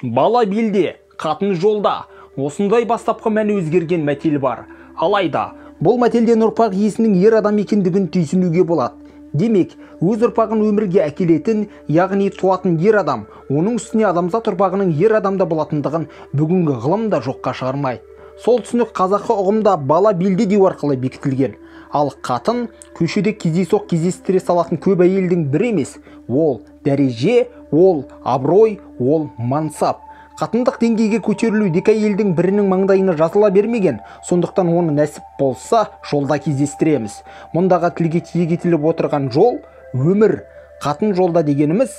Бала белде, қатын жолда. Осындай бастапқы мәні өзгерген мәтел бар. Алайда, бұл мәтелден ұрпақ иесінің ер адам екендігін түйсінуге болады. Демек, өз ұрпағын өмірге әкелетін, яғни туатын ер адам, оның үстіне адамзат ұрпағының ер адамда болатындығын бүгінгі ғылым да жоққа шығармайды. Сол түсінік қазақы ұғымда бала белде деу арқылы бекітілген. Ал қатын көшеде кездейсоқ кездестіре салатын көп әйелдің бірі емес. Ол дәреже, ол абырой, ол мансап. Қатындық деңгейге көтерілу екі әйелдің бірінің маңдайына жазыла бермеген, сондықтан оны нәсіп болса жолда кездестіреміз. Мұндағы тілге тиек етіліп отырған жол өмір. Қатын жолда дегеніміз,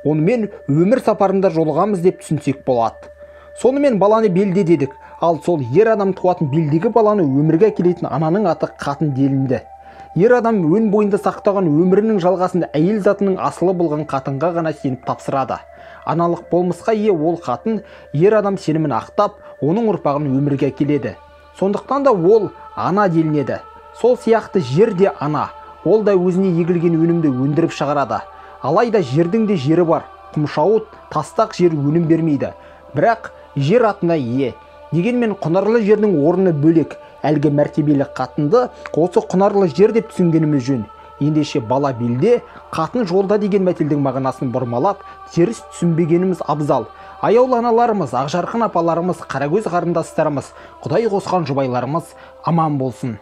онымен өмір сапарында жолығамыз деп түсінсек болады. Сонымен баланы белде дедік, ал сол ер адам туатын белдегі баланы өмірге әкелетін ананың аты қатын делінді. Ер адам өн бойында сақтаған өмірінің жалғасын әйел затының асылы болған қатынға ғана сеніп тапсырады. Аналық болмысқа ие ол қатын ер адам сенімін ақтап, оның ұрпағын өмірге әкеледі. Сондықтан да ол ана делінеді. Сол сияқты жер де ана, ол да өзіне егілген өнімді өндіріп шығарады. Алайда жердің де жері бар, құмшауыт, тастақ жер өнім бермейді. Бірақ жер атына ие. Дегенмен құнарлы жердің орны бөлек. Әлгі мәртебелі қатынды осы құнарлы жер деп түсінгеніміз жөн. Ендеше бала белде, қатын жолда деген мәтелдің мағынасын бұрмалап, теріс түсінбегеніміз абзал. Аяулы аналарымыз, ақжарқын апаларымыз, қарагөз қарындастарымыз, Құдай қосқан жұбайларымыз аман болсын.